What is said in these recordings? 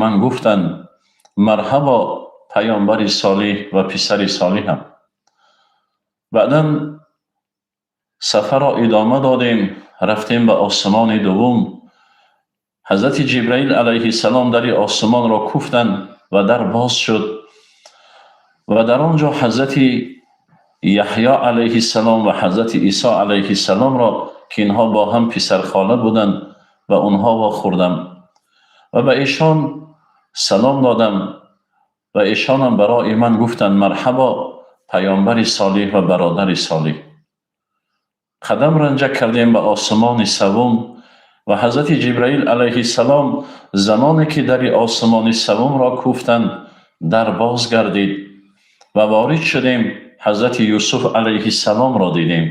Ман гуфтанд: «Марҳабо, паёмбари солиҳ ва писари солиҳам». Баъдан сафарро идома додем, рафтем ба осмони дуввум. Ҳазрати Ҷибраил алайҳиссалом дари осмонро куфтанд ва дар боз шуд ва дар он ҷо ҳазрати Яҳё алайҳиссалом ва ҳазрати Исо алайҳиссаломро, ки инҳо бо ҳам писархола буданд, ба онҳо вохӯрдам ва ба эшон салом додам ва эшонам барои ман гуфтанд: «Марҳабо, паёмбари солиҳ ва бародари солиҳ». Қадам ранҷа кардем ба осмони саввум ва ҳазрати Ҷибраил алайҳиссалом замоне ки дари осмони саввумро куфтанд, дар боз гардид ва ворид шудем. Ҳазрати Юсуф алайҳиссаломро дидем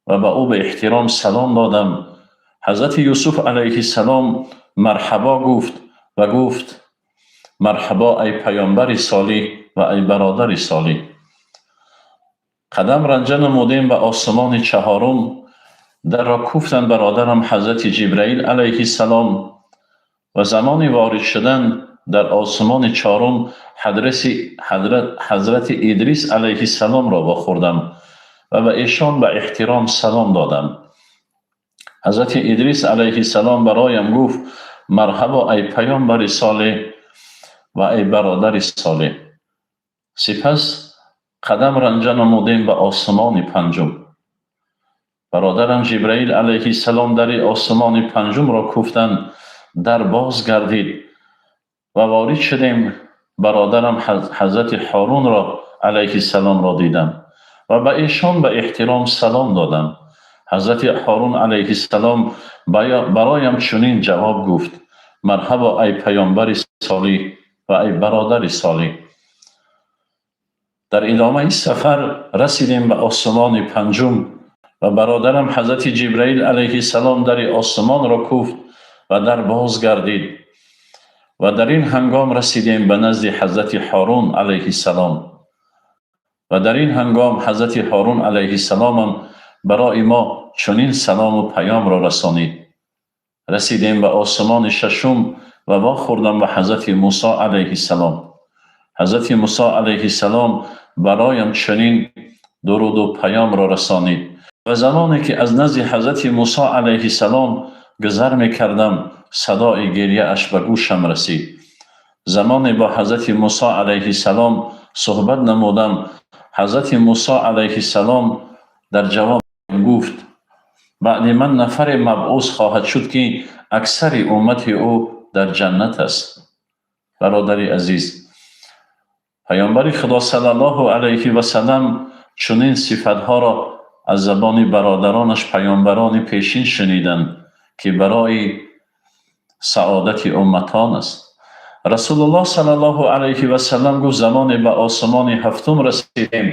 ва ба ӯ ба эҳтиром салом додам. Ҳазрати Юсуф алайҳиссалом марҳабо гуфт ва гуфт: «Марҳабо, ай паёмбари солиҳ ва ай бародари солиҳ». Қадам ранҷа намудем ба осмони чаҳорум. Дарро куфтанд бародарам ҳазрати Ҷибраил алайҳиссалом ва замони ворид шудан дар осмони чорум ҳазрати Идрис алайҳиссаломро вохӯрдам ва ба эшон ба эҳтиром салом додам. Ҳазрати Идрис алайҳиссалом бароям гуфт: «Марҳабо, ай паёмбари солеҳ ва ай бародари солеҳ». Сипас қадам ранҷа намудем ба осмони панҷум. Бародарам Ҷибраил алайҳиссалом дари осмони панҷумро куфтанд, дар боз гардид ва ворид шудем. Бародарам ҳазрати Ҳорунро алайҳиссаломро дидам ва ба эшон ба эҳтиром салом додам. Ҳазрати Ҳорун алайҳиссалом бароям чунин ҷавоб гуфт: «Марҳабо, ай паёмбари солиҳ ва ай бародари солиҳ». Дар идомаи сафар расидем ба осмони панҷум ва бародарам ҳазрати Ҷибраил алайҳиссалом дари осмонро куфт ва дар боз гардид ва дар ин ҳангом расидем ба назди ҳазрати Ҳорун алайҳиссалом ва дар ин ҳангом ҳазрати Ҳорун алайҳиссаломам барои мо чунин салому паёмро расонид. Расидем ба осмони шашум ва вохӯрдам ба ҳазрати Мусо алайҳиссалом. Ҳазрати Мусо алайҳиссалом бароям чунин дуруду паёмро расонид ва замоне ки аз назди ҳазрати Мусо алайҳиссалом гузар мекардам, садои гирьяаш ба гӯшам расид. Замоне бо ҳазрати Мусо алайҳиссалом суҳбат намудам, ҳазрати Мусо алайҳиссалом дар ҷавоб гуфт: «Баъди ман нафаре мабъус хоҳад шуд, ки аксари уммати ӯ дар ҷаннат аст». Бародари азиз, паёмбари Худо саллаллоҳу алайҳи васалам чунин сифатҳоро аз забони бародаронаш паёмбарони пешин шуниданд, ки барои саодати умматон аст. Расулуллоҳ саллаллоҳу алайҳи васалам гуфт: «Замоне ба осмони ҳафтум расидем,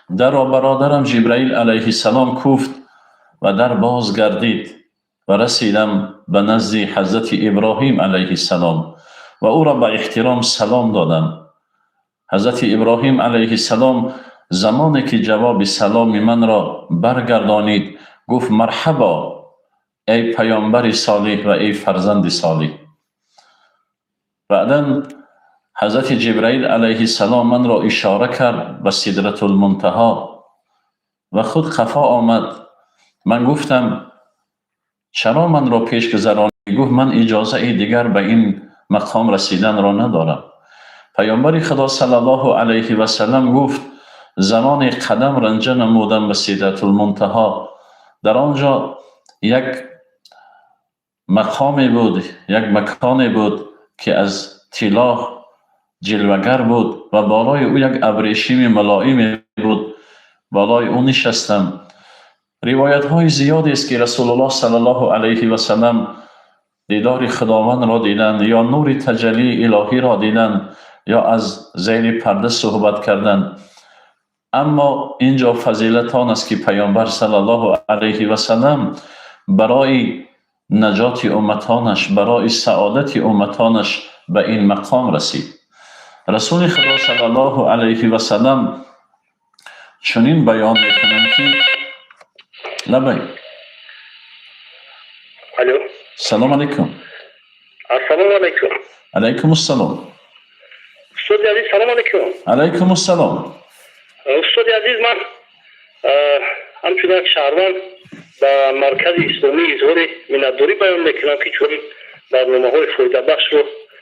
дарро бародарам Ҷибраил алайҳиссалом куфт ва дар боз гардид ва расидам ба назди ҳазрати Иброҳим алайҳиссалом ва ӯро ба эҳтиром салом додам. Ҳазрати Иброҳим алайҳиссалом замоне ки ҷавоби саломи манро баргардонид, гуфт: «Марҳабо, эй паёмбари солиҳ ва эй фарзанди солиҳ». Баъдан ҳазрати Ҷибраил алайҳиссалом манро ишора кард ба Сидратулмунтаҳо ва худ қафо омад. Ман гуфтам: «Чаро манро пеш гузаронӣ?» Гуфт: «Ман иҷозаи дигар ба ин мақом расиданро надорам». Паёмбари Худо саллаллоҳу алайҳи васалам гуфт: «Замоне қадам ранҷа намудам ба Сидратулмунтаҳо, дар он ҷо як мақоме буд, як маконе буд, ки аз тилло ҷилвагар буд ва болои ӯ як абрешими мулоиме буд. Болои ӯ нишастам». Ривоятҳои зиёдест, ки Расулуллоҳ саллаллоҳу алайҳи васалам дидори Худовандро диданд ё нури таҷаллии илоҳиро диданд ё аз зери парда суҳбат карданд. Аммо ин ҷо фазилат он аст, ки паёмбар саллаллоҳу алайҳи васалам барои наҷоти умматонаш, барои саодати умматонаш ба ин мақом расид. Расули Худо саллаллоҳу алайҳи васалам чунин баён мекунанд, ки лабай. Алло. Салом алайкум. Ассалому алайкум. Алайкум ассалом. Устоди азиз, салом алейкум. Алайкум ассалом. Устоди азиз, ман ҳамчун як шаҳрванд ба Маркази Исломӣ изҳори миннатдорӣ баён мекунам, ки чунин барномаҳои фоидабахшро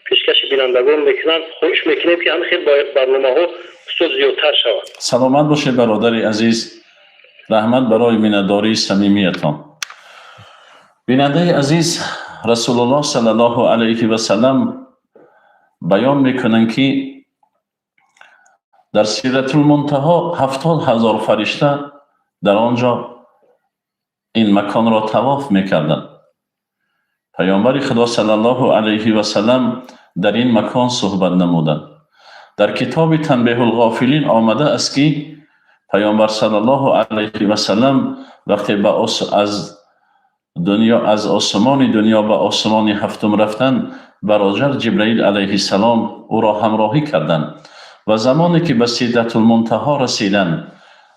пешкаши бинандагон мекунанд. Хоҳиш мекунем, ки ҳамин хел барномаҳо, устод, зиёдтар шавад. Саломат бошед, бародари азиз, раҳмат барои миннатдории самимиятон. Бинандаи азиз, Расулуллоҳ саллаллоҳу алайҳи васалам баён мекунанд, ки дар Сидратулмунтаҳо 70 000 фаришта дар он ҷо ин маконро тавоф мекарданд. Паёмбари Худо саллаллоҳу алайҳи васалам дар ин макон суҳбат намуданд. Дар китоби Танбеҳулғофилин омада аст, ки Паёмбар саллаллоҳу алайҳи васалам вақте аз дунё, аз осмони дунё ба осмони ҳафтум рафтанд, бародар Ҷибраил алайҳиссалом ӯро ҳамроҳӣ карданд ва замоне ки ба Сидратулмунтаҳо расиданд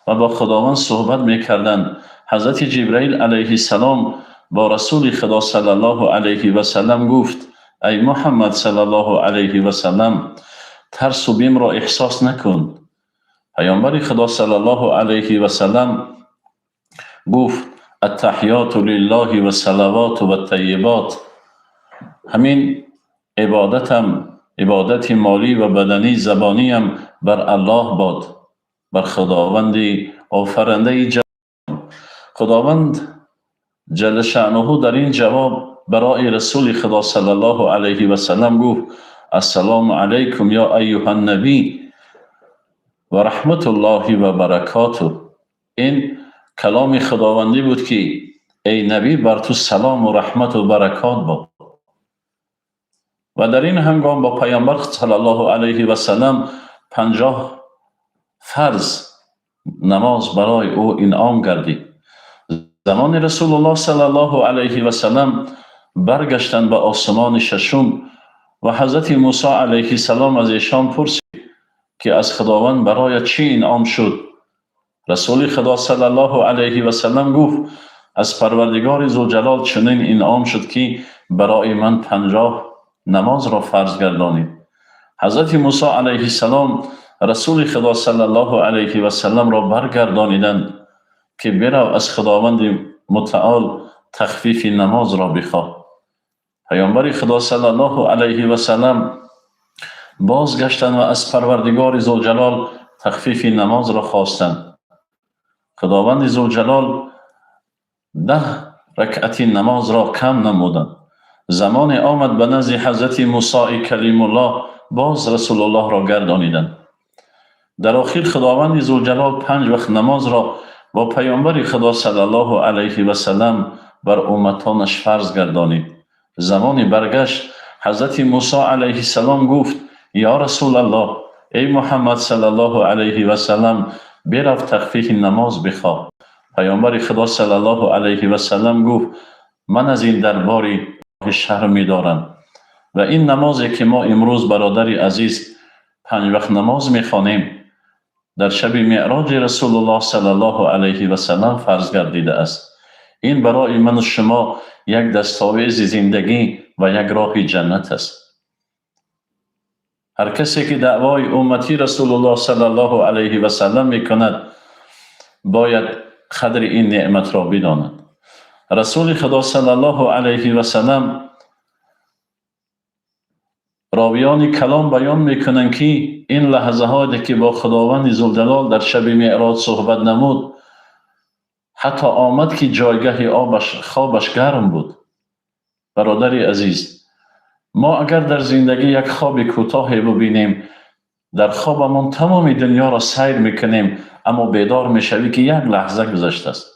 ва бо Худованд суҳбат мекарданд, ҳазрати Ҷибраил алайҳиссалом бо Расули Худо саллаллоҳу алайҳи васалам гуфт: «Ай Муҳаммад саллаллоҳу алайҳи васалам, тарсу бимро эҳсос накун». Паёмбари Худо саллаллоҳу алайҳи васалам гуфт: «Аттаҳиёту лиллоҳи вассалавоту ваттайибот». Ҳамин ибодатам, ибодати молӣ ва баданӣ, забониям бар Аллоҳ бод, бар Худованди офарандаи ҷаҳон. Худованд ҷалла шаънуҳу дар ин ҷавоб барои Расули Худо саллаллоҳу алайҳи васалам гуфт: «Ассалому алайкум ё айюҳан набӣ ва раҳматуллоҳи ва баракотуҳ». Ин каломи худовандӣ буд, ки эй набӣ, бар ту салому раҳмату баракот бод. Ва дар ин ҳангом бо Паёмбар саллаллоҳу алайҳи васалам 50 фарз намоз барои ӯ инъом гардид. Замони Расулуллоҳ саллаллоҳу алайҳи васалам баргаштанд ба осмони шашум ва ҳазрати Мусо алайҳиссалом аз эшон пурсид, ки аз Худованд бароят чӣ инъом шуд? Расули Худо саллаллоҳу алайҳи васалам гуфт: «Аз Парвардигори Зулҷалол чунин инъом шуд, ки барои ман 50 намозро фарз гардонид». Ҳазрати Мусо алайҳиссалом Расули Худо саллаллоҳу алайҳи васалламро баргардониданд, ки бирав, аз Худованди Мутаол тахфифи намозро бихоҳ. Паёмбари Худо саллаллоҳу алайҳи васалам бозгаштанд ва аз Парвардигори Зулҷалол тахфифи намозро хостанд. Худованди Зулҷалол 10 ракъати намозро кам намуданд. Замоне омад ба назди ҳазрати Мусои Калимуллоҳ, боз Расулуллоҳро гардониданд. Дар охир Худованди Зулҷалол панҷ вақт намозро бо Паёмбари Худо саллаллоҳу алайҳи васалам бар умматонаш фарз гардонид. Замони баргашт, ҳазрати Мусо алайҳиссалом гуфт: «Ё Расулаллоҳ, эй Муҳаммад саллаллоҳу алайҳи васалам, бирав, тахфифи намоз бихоҳ». Паёмбари Худо саллаллоҳу алайҳи васалам гуфт: «Ман аз ин дарбори шарм медорам». Ва ин намозе ки мо имрӯз, бародари азиз, панҷ вақт намоз мехонем, дар шаби меъроҷи Расулуллоҳ саллаллоҳу алайҳи васалам фарз гардидааст. Ин барои ману шумо як дастовези зиндагӣ ва як роҳи ҷаннат аст. Ҳар касе ки даъвои уммати Расулуллоҳ саллаллоҳу алайҳи васалам мекунад, бояд қадри ин неъматро бидонад. Расули Худо саллаллоҳу алайҳи васалам, ровиёни калом баён мекунанд, ки ин лаҳзаҳое ки бо Худованди Зулҷалол дар шаби меъроҷ суҳбат намуд, ҳатто омад, ки ҷойгаҳи хобаш гарм буд. Бародари азиз, мо агар дар зиндагӣ як хоби кӯтоҳе бубинем, дар хобамон тамоми дунёро сайр мекунем, аммо бедор мешавӣ, ки як лаҳза гузаштааст.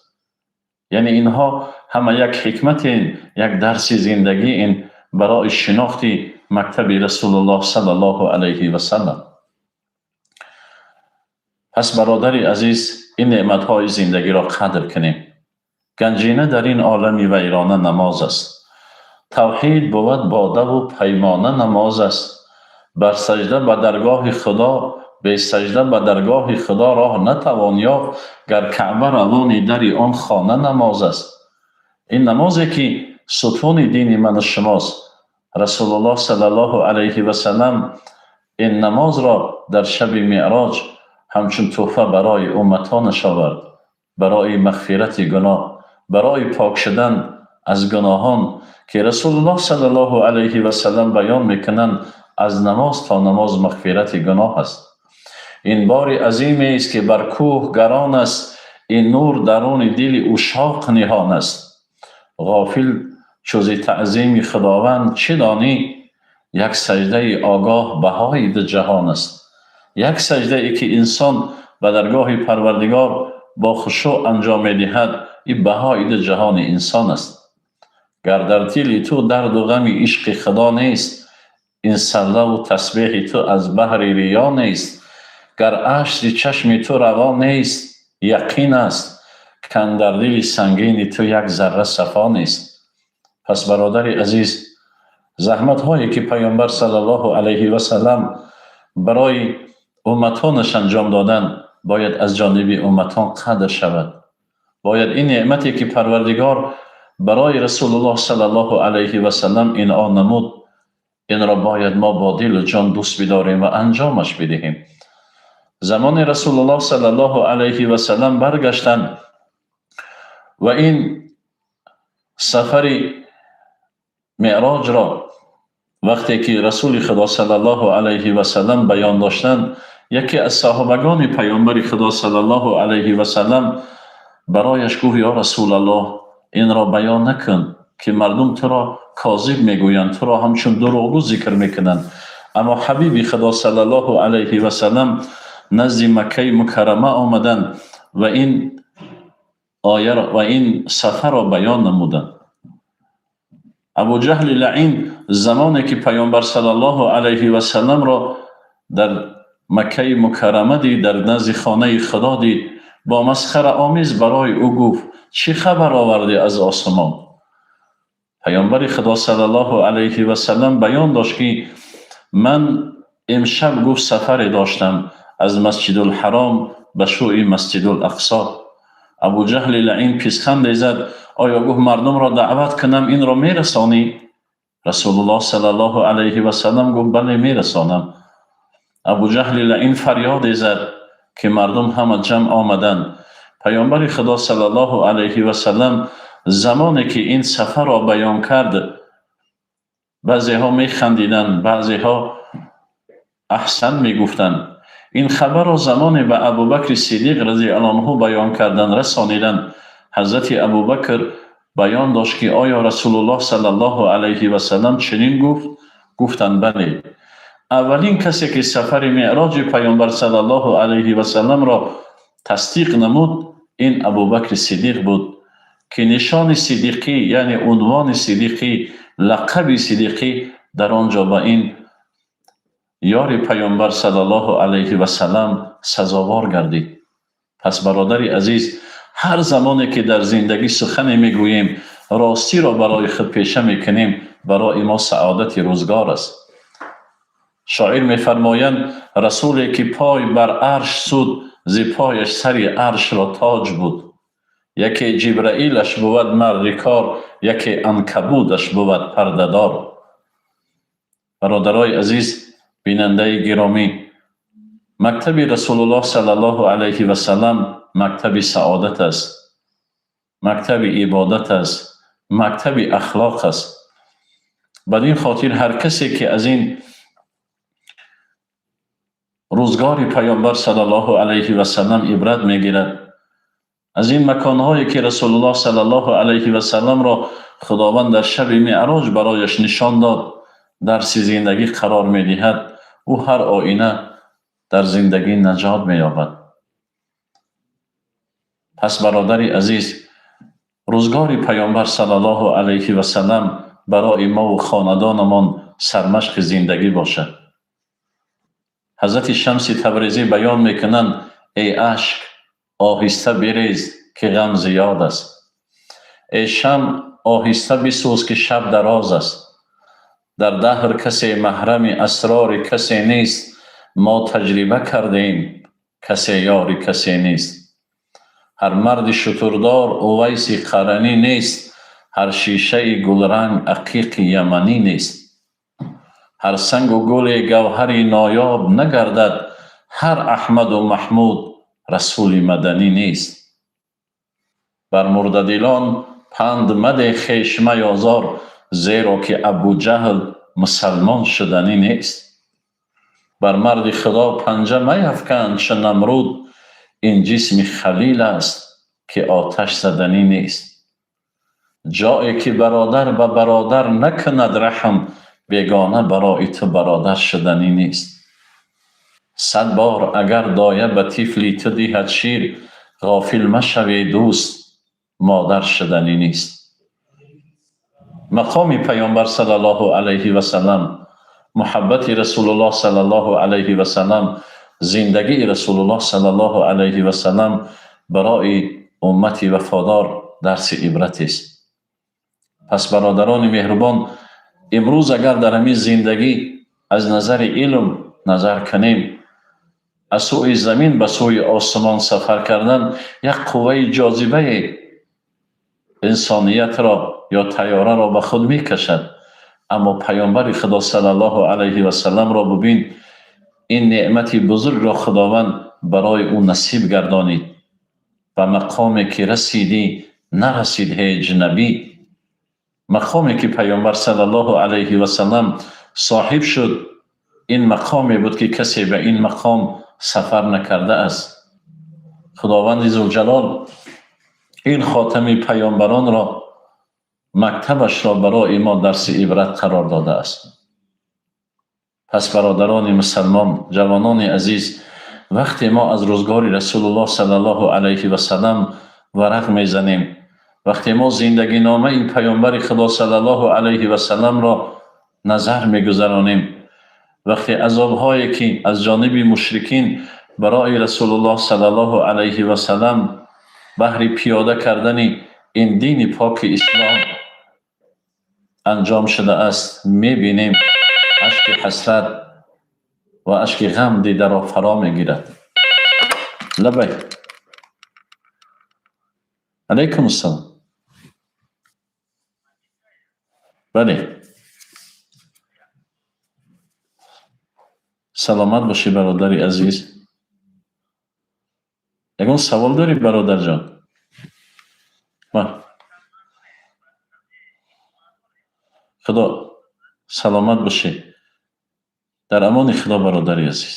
Яъне инҳо ҳама як ҳикматен, як дарси зиндагӣ ин барои шинохти мактаби Расулуллоҳ саллаллоҳу алайҳи васалам. Пас, бародари азиз, ин неъматҳои зиндагиро қадр кунем. Ганҷина дар ин олами вайрона намоз аст. Тавҳид бувад бодаву паймона намоз аст. Бар саҷда ба даргоҳи Худо, бесаҷда ба даргоҳи Худо роҳ натавон ёфт, гар Каъба равони дари он хона намоз аст. Ин намозе ки сутуни дини ману шумост. Расулуллоҳ саллаллоҳу алайҳи васаллам ин намозро дар шаби Меърож ҳамчун туҳфа барои умматонаш овард, барои мағфирати гуноҳ, барои пок шудан аз гуноҳон, ки Расулуллоҳ саллаллоҳу алайҳи васаллам баён мекунанд, аз намоз то намоз мағфирати гуноҳ аст. Ин бори азимест, ки бар кӯҳ гарон аст, ин нур даруни дили ушшоқ ниҳон аст. Ғофил чу зи таъзими Худованд чӣ донӣ, як саҷдаи огоҳ баҳои ду ҷаҳон аст. Як саҷдае, ки инсон ба даргоҳи Парвардигор бо хушӯъ анҷом медиҳад, ин баҳои ду ҷаҳони инсон аст. Гар дар дили ту дарду ғами ишқи Худо нест, ин саллаву тасбеҳи ту аз баҳри риё нест. Гар ашк зи чашми ту равон нест, яқин аст, кан дар дили сангини ту як зарра сафо нест. Пас, бародари азиз, заҳматҳое, ки Паёмбар саллаллоҳу алайҳи васаллам барои умматонаш анҷом доданд, бояд аз ҷониби умматон қадр шавад. Бояд ин неъмате, ки Парвардигор барои Расулуллоҳ саллаллоҳу алайҳи васаллам инъом намуд, инро бояд мо бо дилу ҷон дӯст бидорем ва анҷомаш бидиҳем. Замони Расулуллоҳ саллаллоҳу алайҳи васаллам баргаштанд ва ин сафари Меъроҷро вақте ки Расули Худо саллаллоҳу алайҳи васаллам баён доштанд, яке аз саҳобагони Паёмбари Худо саллаллоҳу алайҳи васаллам барояш гуфт: «Ё Расулаллоҳ, инро баён накун, ки мардум туро козиб мегӯянд, туро ҳамчун дурӯғгӯ зикр мекунанд». Аммо ҳабиби Худо саллаллоҳу алайҳи васаллам назди Маккаи Мукаррама омаданд ва ин ояро ва ин сафарро баён намуданд. Абуҷаҳли лаъин замоне ки Паёмбар саллаллоҳу алайҳи васалламро дар Маккаи Мукаррама дид, дар назди хонаи Худо дид, бо масхараомез барои ӯ гуфт: «Чӣ хабар овардӣ аз осмон?» Паёмбари Худо саллаллоҳу алайҳи васаллам баён дошт, ки ман имшаб, гуфт, сафаре доштам аз Масҷидулҳаром ба сӯи Масҷидулақсо. Абуҷаҳли лаъин писханде зад. «Оё, гуфт, мардумро даъват кунам, инро мерасонӣ?» Расулуллоҳ саллаллоҳу алайҳи васаллам гуфт: «Бале, мерасонам». Абуҷаҳли лаъин фарёде зад, ки мардум ҳама ҷамъ омаданд. Паёмбари Худо саллаллоҳу алайҳи васаллам замоне ки ин сафарро баён кард, баъзеҳо механдиданд, баъзеҳо аҳсан мегуфтанд. Ин хабарро замоне ба Абубакри Сиддиқ разиаллоҳу анҳу баён карданд, расониданд, ҳазрати Абубакр баён дошт, ки оё Расулуллоҳ саллаллоҳу алайҳи васаллам чунин гуфт? Гуфтанд: «Бале». Аввалин касе, ки сафари меъроҷи Паёмбар саллаллоҳу алайҳи васалламро тасдиқ намуд, ин Абубакри Сиддиқ буд, ки нишони сиддиқӣ, яъне унвони сиддиқӣ, лақаби сиддиқӣ дар он ҷо ба ин ёри Паёмбар саллаллоҳу алайҳи васаллам сазовор гардид. Пас, бародари азиз, ҳар замоне ки дар зиндагӣ сухане мегӯем, ростиро барои худ пеша мекунем, барои мо саодати рӯзгор аст. Шоир мефармоянд: «Расуле ки пой бар арш суд, зи пояш сари аршро тоҷ буд. Яке Ҷибраилаш бувад марди кор, яке анкабудаш бувад пардадор». Бародарои азиз, бинандаи гиромӣ, мактаби Расулуллоҳ саллаллоҳу алайҳи васаллам мактаби саодат аст, мактаби ибодат аст, мактаби ахлоқ аст. Бад ин хотир ҳар касе, ки аз ин рӯзгори Паёмбар саллаллоҳу алайҳи васаллам ибрат мегирад, аз ин маконҳое, ки Расулуллоҳ саллаллоҳу алайҳи васалламро Худованд дар шаби Меъроҷ барояш нишон дод, дарси зиндагӣ қарор медиҳад, ӯ ҳар оина дар зиндагӣ наҷот меёбад. Пас, бародари азиз, рӯзгори Паёмбар саллаллоҳу алайҳи васаллам барои мову хонадонамон сармашқи зиндагӣ бошад. Ҳазрати Шамси Табрезӣ баён мекунанд: «Эй ашк, оҳиста бирез, ки ғам зиёд аст. Эй шамъ, оҳиста бисӯз, ки шаб дароз аст. Дар даҳр касе маҳрами асрори касе нест. Мо таҷриба кардем, касе ёри касе нест. Ҳар марди шутурдор Увайси Қаранӣ нест, ҳар шишаи гулранг ақиқи яманӣ нест». Ҳар сангу гуле гавҳари ноёб нагардад, ҳар Аҳмаду Маҳмуд расули маданӣ нест. Бар мурдадилон панд мадеҳ, хеш маёзор, зеро ки Абуҷаҳл мусалмон шуданӣ нест. Бар марди Худо панҷа маяфкан чу Намруд, ин ҷисми халил аст, ки оташ заданӣ нест. Ҷое ки бародар ба бародар накунад раҳм, бегона барои ту бародар шуданӣ нест. 100 бор агар доя ба тифли ту диҳад шир, ғофил машаве дӯст, модар шуданӣ нест. Мақоми Паёмбар саллаллоҳу алайҳи васаллам, муҳаббати Расулуллоҳ саллаллоҳу алайҳи васаллам, зиндагии Расулуллоҳ саллаллоҳу алайҳи васаллам барои уммати вафодор дарси ибратест. Пас бародарони меҳрубон, имрӯз агар дар ҳамин зиндагӣ аз назари илм назар кунем, аз сӯи замин ба сӯи осмон сафар кардан як қувваи ҷозибаи инсониятро ё тайёраро ба худ мекашад. Аммо Паёмбари Худо саллаллоҳу алайҳи васалламро бубин, ин неъмати бузургро Худованд барои ӯ насиб гардонид. Ба мақоме ки расидӣ, нарасид ҳеҷ набӣ. Мақоме ки Паёмбар саллаллоҳу алайҳи васаллам соҳиб шуд, ин мақоме буд, ки касе ба ин мақом сафар накардааст. Худованди Зулҷалол ин хотами паёмбаронро, мактабашро барои мо дарси ибрат қарор додааст. Пас бародарони мусалмон, ҷавонони азиз, вақте мо аз рӯзгори Расулуллоҳ саллаллоҳу алайҳи васаллам варақ мезанем, вақте мо зиндагиномаи Паёмбари Худо саллаллоҳу алайҳи васалламро назар мегузаронем, вақте азобҳое ки аз ҷониби мушрикин барои Расулуллоҳ саллаллоҳу алайҳи васаллам баҳри пиёда кардани ин дини поки ислом анҷом шудааст, мебинем, ашки ҳасрат ва ашки ғам дидаро фаро мегирад. Лабайк, алайкум ассалом. Бале, саломат бошӣ, бародари азиз. Ягон савол дорӣ, бародарҷон? Худо саломат бошӣ. Дар амони Худо, бародари азиз.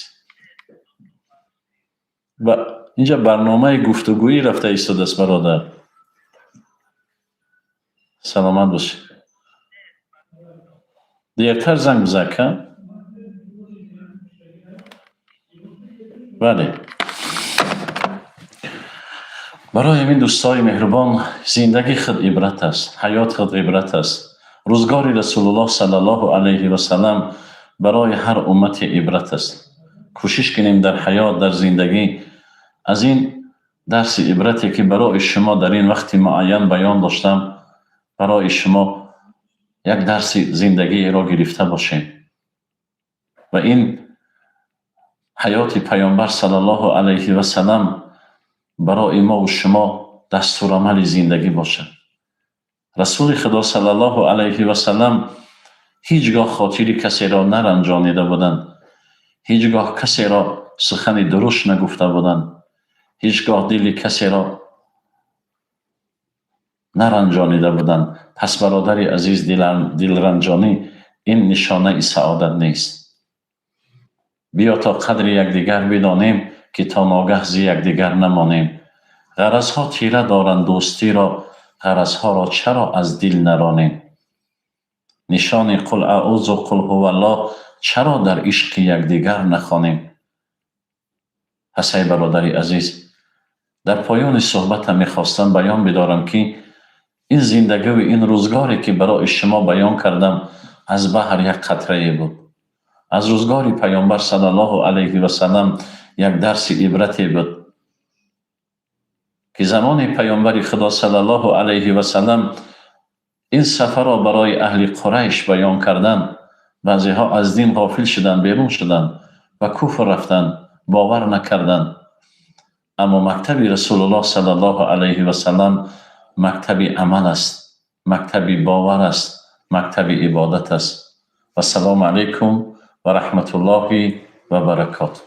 Инҷа барномаи гуфтугӯӣ рафта истодааст, бародар. Саломат бошӣ. Дертар занг бизан, ка? Бале. Барои ҳамин, дӯстои меҳрубон, зиндагӣ худ ибрат аст, ҳаёт худ ибрат аст. Рӯзгори Расулуллоҳ саллаллоҳу алайҳи васаллам барои ҳар уммате ибрат аст. Кӯшиш кунем дар ҳаёт, дар зиндагӣ аз ин дарси ибрате, ки барои шумо дар ин вақти муайян баён доштам, барои шумо як дарси зиндагиро гирифта бошем ва ин ҳаёти Паёмбар саллаллоҳу алайҳи васаллам барои мову шумо дастурамали зиндагӣ бошад. Расули Худо саллаллоҳу алайҳи васаллам ҳеҷ гоҳ хотири касеро наранҷонида буданд, ҳеҷ гоҳ касеро сухани дурушт нагуфта буданд, ҳеҷ гоҳ дили касеро наранҷонида буданд. Пас бародари азиз, дилранҷонӣ ин нишонаи саодат нест. Биё то қадри якдигар бидонем, ки то ногаҳ зи якдигар намонем. Ғаразҳо тира доранд дӯстиро, ғаразҳоро чаро аз дил наронем? Нишони қул аъузу қул ҳуваллоҳ чаро дар ишқи якдигар нахонем? Пас ай бародари азиз, дар поёни суҳбатам мехостам баён бидорам, ки ин зиндагиву ин рӯзгоре, ки барои шумо баён кардам, аз баҳр як қатрае буд. Аз рӯзгори Паёмбар саллаллоҳу алайҳи васаллам як дарси ибрате буд, ки замони Паёмбари Худо саллаллоҳу алайҳи васаллам ин сафарро барои аҳли Қурайш баён карданд, баъзеҳо аз дин ғофил шуданд, берун шуданд, ба куфр рафтанд, бовар накарданд. Аммо мактаби Расулуллоҳ саллаллоҳу алайҳи васаллам мактаби амал аст, мактаби бовар аст, мактаби ибодат аст. Вассалому алайкум ва раҳматуллоҳи ва баракотуҳ.